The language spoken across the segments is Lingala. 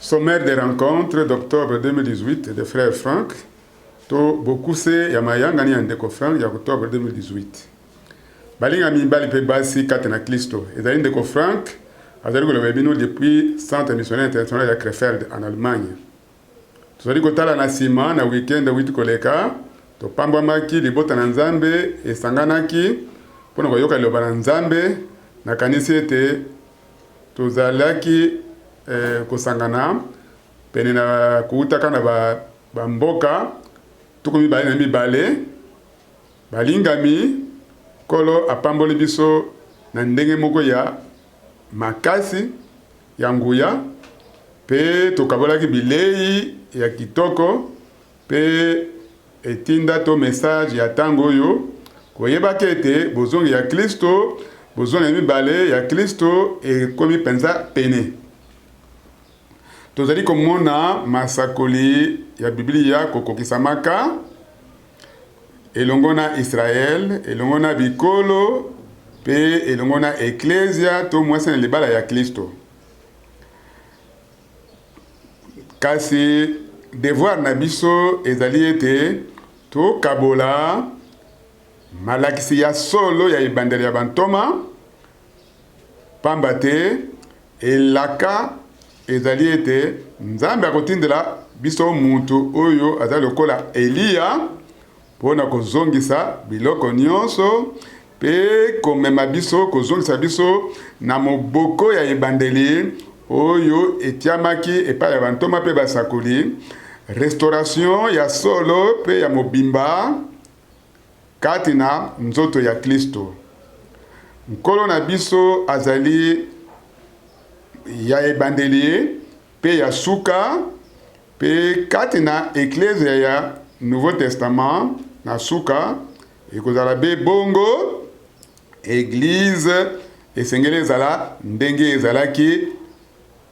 Sommaire des rencontres d'octobre 2018 de Frère Frank to bokuse ya mayangani ya Ndeko Frank ya octobre 2018. Balingami mibali mpe basi kati na Klisto, ezali Ndeko Frank azali kolobela bino depuis Centre Missionnaire International ya Krefeld en Allemagne. Tozali kotala na nsima na week-end ewuti koleka, topambwamaki, libota na Nzambe esanganaki mpo na koyoka liloba na Nzambe. Nakanisi ete tozalaki kosangana pene na koutaka na bamboka 22. Balingami, Nkolo apamboli biso na ndenge moko ya makasi, ya nguya, mpe tokabolaki bilei ya kitoko mpe etinda to message ya ntango oyo, koyebaka ete bozongi ya Klisto, bozongi ya mibale ya Klisto ekomi mpenza pene. Tozali komona masakoli ya Biblia kokokisamaka elongo na Israel, elongo na bikolo, mpe elongo na Eklezia to mwasi na libala ya Klisto. Kasi devoir na biso ezali ete tokabola malakisi ya solo ya ebandeli ya bantoma, pamba te elaka ezali ete Nzambe akotindela biso mutu oyo azali lokola Eliya mpo na kozongisa biloko nyonso mpe komema biso, kozongisa biso na moboko ya ebandeli oyo etiamaki epai ya bantoma mpe basakoli, restauration ya solo mpe ya mobimba kati na nzoto ya Klisto. Nkolo na biso azali ya ebandeli mpe ya suka, mpe kati na Eklezia ya Nouveau Testament na suka ekozala be bongo. Eglise esengeli ezala ndenge ezalaki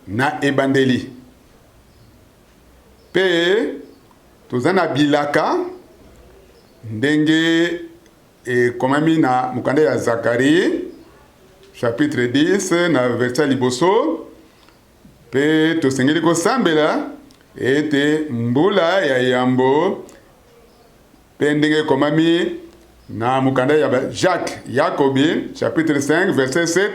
na ebandeli. Mpe toza na bilaka ndenge ekomami na mokanda ya Zacharie chapitre 10 na verset ya liboso, mpe tosengeli kosambela ete mbula ya yambo, mpe ndenge ekomami na mokanda ya Jacques, Yakobi chapitre 5 verset 7,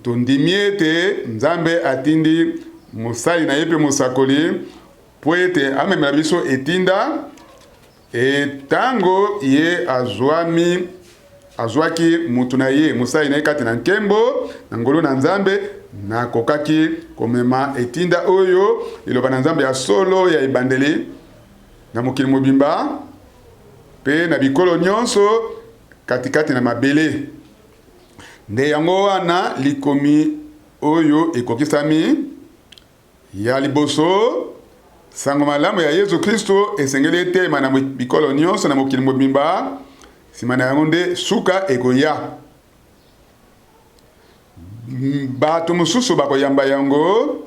tondimi ete Nzambe atindi mosali na ye mpe mosakoli mpo ete amemela biso etinda. E tango ye azwami, azwaki mutu na ye, mosali na ye kati na nkembo, na ngolu na Nzambe, nakokaki komema etinda oyo, liloba na Nzambe ya solo ya ebandeli, na mokili mobimba pe na bikolo nyonso katikati na mabele. Nde yango wana likomi oyo ekokisami. Ya liboso, sango malamu ya Yezu Kristo esengeli etelema na bikolo nyonso na mokili mobimba, sima na yango nde suka ekoya. Bato mosusu bakoyamba yango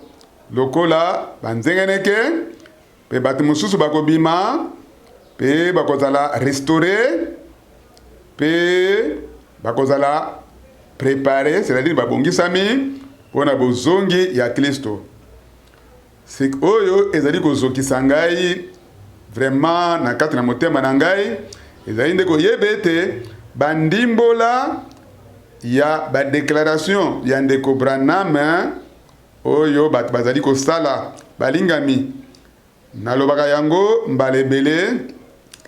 lokola banzeneneke, mpe bato mosusu bakobima mpe bakozala restaure mpe bakozala prepare, c'est-à-dire babongisami mpo na bozongi ya Klisto. Sik oyo ezali kozokisa ngai vraiment na kati na motema na ngai ezali nde koyeba ete bandimbola ya ba declaration ya ndeko Branham oyo bato bazali kosala. Balingami, nalobaka yango mbala ebele,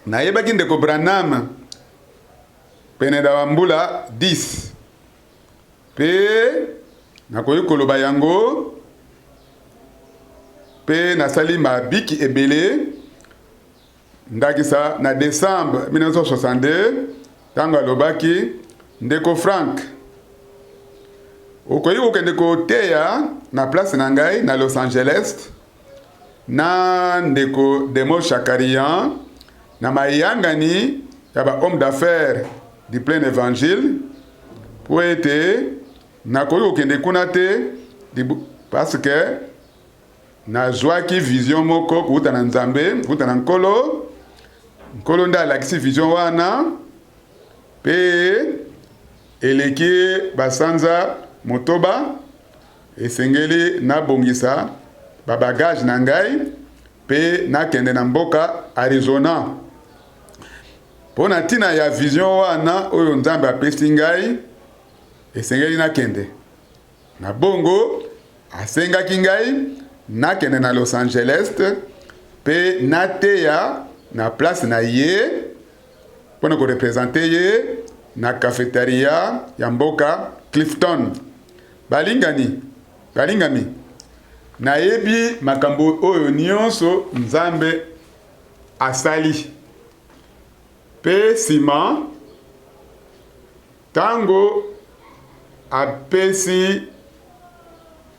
nayebaki Ndeko Branham pene na bambula 10, mpe nakoki koloba yango, mpe nasali mabiki ebele, Ndakisa, na Desembe 1962, ntango alobaki, Ndeko Frank, okoki kokende koteya na place na ngai na Los Angeles na Ndeko Demos Shakarian na mayangani ya ba hommes d'affaires du plein evangile, mpo ete nakoki kokende kuna te parce que Nazwaki vision moko kouta na Nzambe, kouta na Nkolo. Nkolo nde alakisi vision wana, mpe eleki basanza 8, esengeli nabongisa. ba bagages na ngai mpe nakende na mboka Arizona. Mpo na ntina ya vision wana oyo Nzambe apesi ngai, esengeli nakende. Na bongo, asengaki ngai nakende na Los Angeles mpe nateya na place na ye mpo na korepresente ye na cafetaria ya mboka Clifton. Balingani, balingami, nayebi makambo oyo nyonso Nzambe asali. Mpe nsima, ntango apesi,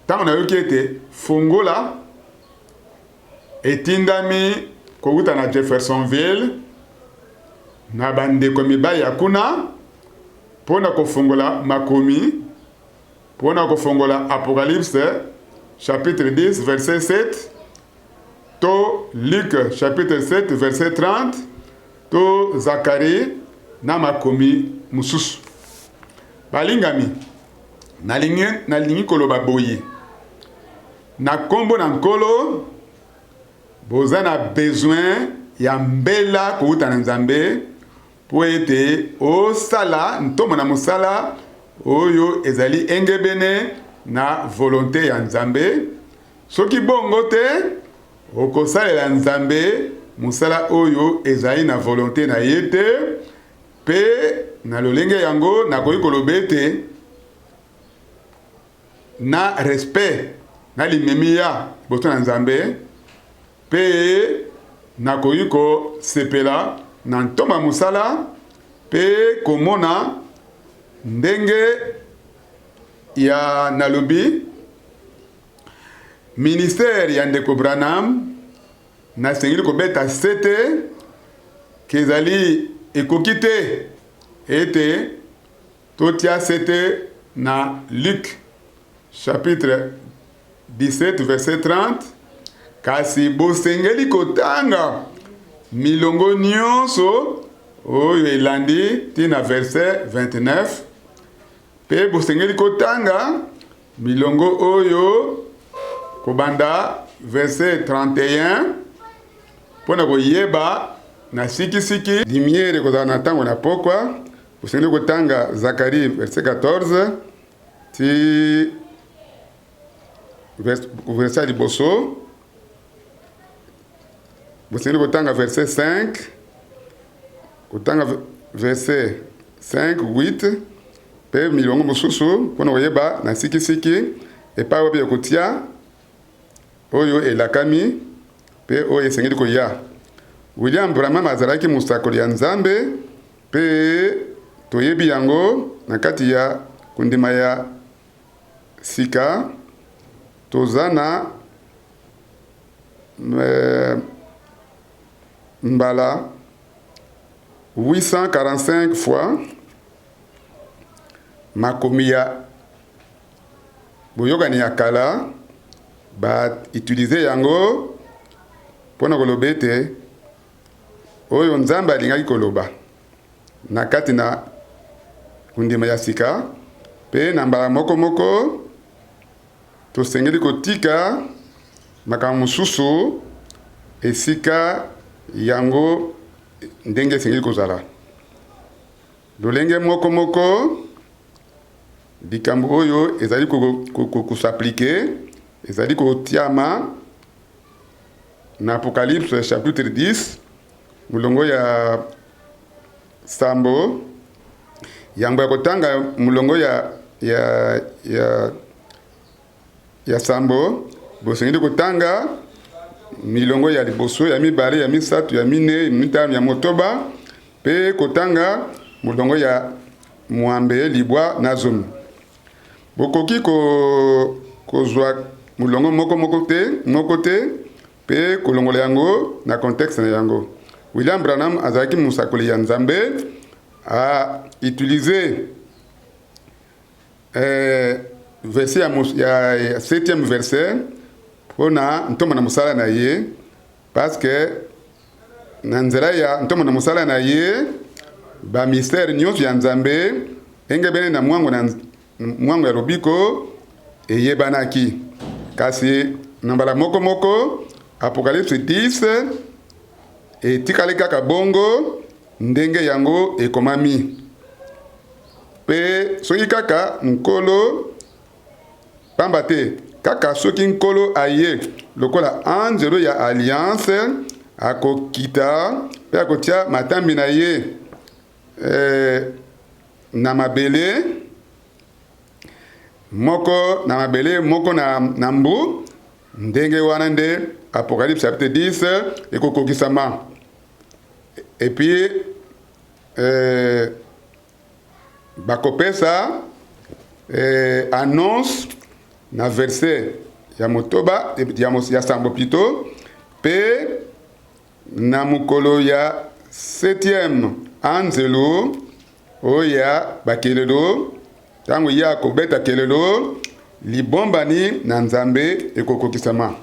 ntango nayoki ete fungola etindami kowuta na Jeffersonville na bandeko mibali ya kuna mpo na kofungola makomi, mpo na kofungola Apocalypse chapitre 10 verset 7 to Luc chapitre 7 verset 30 to Zacharie na makomi mosusu. Balingami, nalingi, nalingi koloba boye na nkombo na Nkolo, boza na besoin ya mbela kowuta na Nzambe mpo ete osala ntomo na mosala oyo ezali engebene na volonte ya Nzambe. Soki bongo te, okosalela Nzambe mosala oyo ezali na volonte na ye te, mpe na lolenge yango nakoki koloba ete na respect, na limemiya liboso na Nzambe, mpe nakoki kosepela na ntomo ya mosala mpe komona ndenge ya nalobi Ministère ya ndeko Branham, nasengeli kobeta sete ke ezali ekoki te ete totia sete na Luc chapitre 17 verset 30, kasi bosengeli kotanga milongo nyonso oyo elandi ti na verset 29, mpe bosengeli kotanga Milongo oyo kobanda verset 31 mpo na koyeba na sikisiki. Lumière ekozala na ntango na pokwa. Osengeli kotanga Zacharie verset 14 ti verset ya liboso. Bosengeli kotanga verset 5, kotanga verset 5, 8 mpe milongo mosusu mpo na koyeba na sikisiki epai wapi ya kotia oyo elakami mpe oyo esengeli koya. William Branham azalaki mosakoli ya Nzambe mpe toyebi yango na kati ya kondima ya sika toza na mbala 845 fois makomi ya boyokani ya kala ba utiliser yango mpo na koloba ete oyo Nzambe alingaki koloba na kati na kondima ya sika, mpe na mbala moko moko Tosengeli kotika makambo mosusu esika yango ndenge esengeli kozala. Lolenge moko moko, likambo oyo ezali ko s'appliquer, ezali kotiama na Apocalypse chapitre 10, molongo ya sambo, yambo ya kotanga molongo ya, ya, ya, ya sambo, bosengeli kotanga milongo ya liboso, ya mibale, ya misato, ya minei, ya mitano, ya motoba, mpe kotanga molongo ya mwambe, libwa na zomi. Bokoki ko, kozwa molongo moko moko te, moko te mpe kolongola yango na contexte na yango. William Branham azalaki mosakoli ya Nzambe, a utiliser eh, verset ya, ya, ya 7e verset mpo na ntomo na mosala na ye, parce que na nzela ya ntomo na mosala na ye ba mystère nyonso ya Nzambe engebene na mwango na mwango ya lobiko eyebanaki. Kasi na mbala moko moko Apocalypse 10 etikali kaka bongo ndenge yango ekomami. Mpe soki kaka Nkolo, pamba te kaka soki Nkolo aye lokola anzelu ya alliance, akokita mpe akotia matambi na ye na mabele, moko na mabele, moko na mbu, ndenge wana nde Apocalypse chapitre 10 ekokokisama. Et puis bakopesa annonce na verset ya motoba, ya sambo plutôt: mpe na mokolo ya septième anzelu oyo ya bakelelo, ntango ye akobeta kelelo, libombani na Nzambe ekokokisama.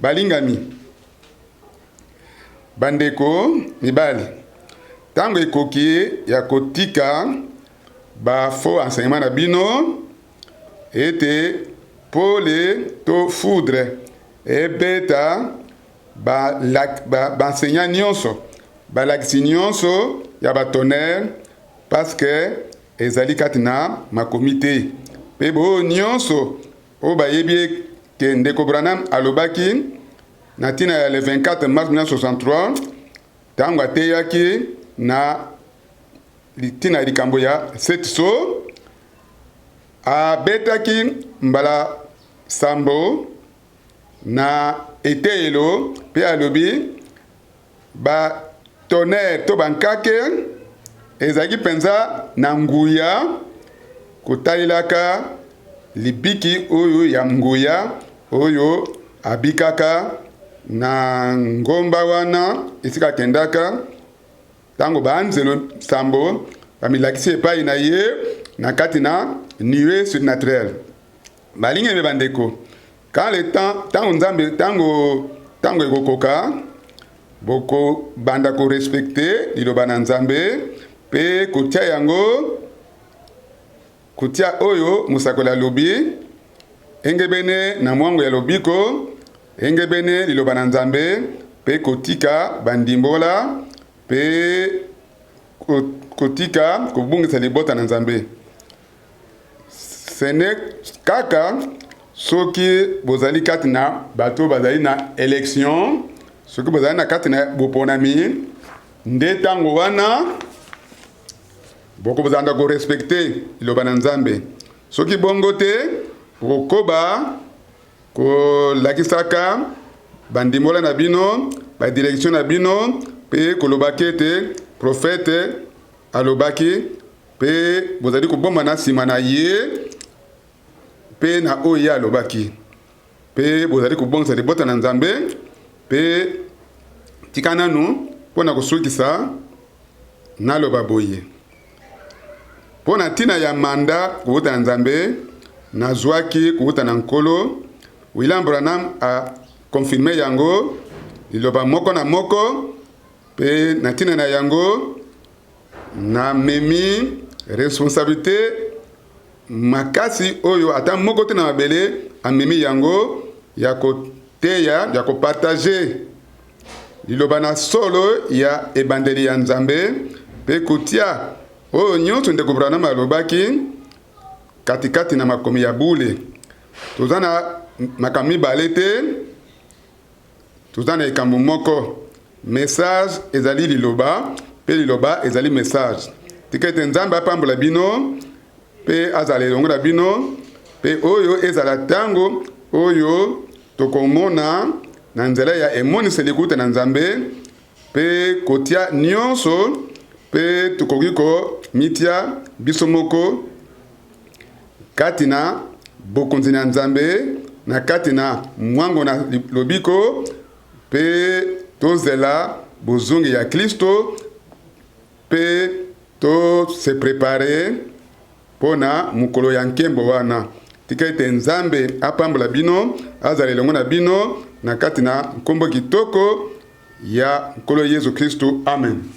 Balingami bandeko mibali, ntango ekoki ya kotika bafaux enseignement na bino, ete pole to foudre ebeta baenseignant nyonso, balakisi nyonso ya batonnerre, parce que ezali kati na makomi te. Mpe boyo nyonso oyo bayebi ke ndeko Branham alobaki na ntina ya le 24 mars 1963, ntango ateyaki na ntina ya likambo ya sept sceaux, abetaki mbala sambo na eteyelo mpe alobi batonnerre to bankake ezalaki mpenza na nguya kotalelaka libiki oyo ya nguya oyo abikaka na ngomba wana esika akendaka, ntango baanzelo sambo bamilakisi epai na ye na kati na nuée surnaturelle. Balingami bandeko, quand le temps, ntango Nzambe, ntango ekokoka, bokobanda korespecter liloba na Nzambe mpe kotia yango, kotia oyo mosakoli alobi engebene na mwango ya lobiko, engebene liloba na Nzambe, mpe kotika bandimbola mpe kotika kobungisa libota na Nzambe. Sene kaka soki bozali kati na bato bazali na élection, soki bozali na kati na boponami, nde ntango wana bokozanda korespecter liloba na Nzambe. Soki bongo te, bokokoba kolakisaka bandimbola na bino, badirection na bino, mpe kolobaki ete prophète alobaki, mpe bozali kobomba na nsima na ye mpe na oyo ye alobaki, mpe bozali kobongisa libota na Nzambe. Mpe tika nanu mpo na kosukisa naloba boye mpo na ntina ya mandat kowuta na Nzambe nazwaki kowuta na Nkolo. William Branham aconfirmer yango liloba moko na moko, mpe na ntina na yango namemi responsabilité makasi oyo ata moko te na mabele amemi yango, ya koteya, ya kopartager liloba na solo ya ebandeli ya Nzambe, mpe kotia oyo nyonso ndeko Branham alobaki katikati na makomi ya bule. Toza na makambo mibale te, toza na ekambo moko: message ezali liloba, mpe liloba ezali message. Tika ete Nzambe apambola bino mpe azala elongo na bino, mpe oyo ezala ntango oyo tokomona na nzela ya emoniseli kouta na Nzambe mpe kotia nyonso, mpe tokoki komitia biso moko kati na bokonzi na Nzambe, na kati na mwango na lobiko, mpe tozela bozongi ya Kristo mpe tose préparer mpo na mokolo ya nkembo wana. Tika ete Nzambe apambola bino, azala elongo na bino na kati na nkombo kitoko ya Nkolo Yesu Kristu. Amen.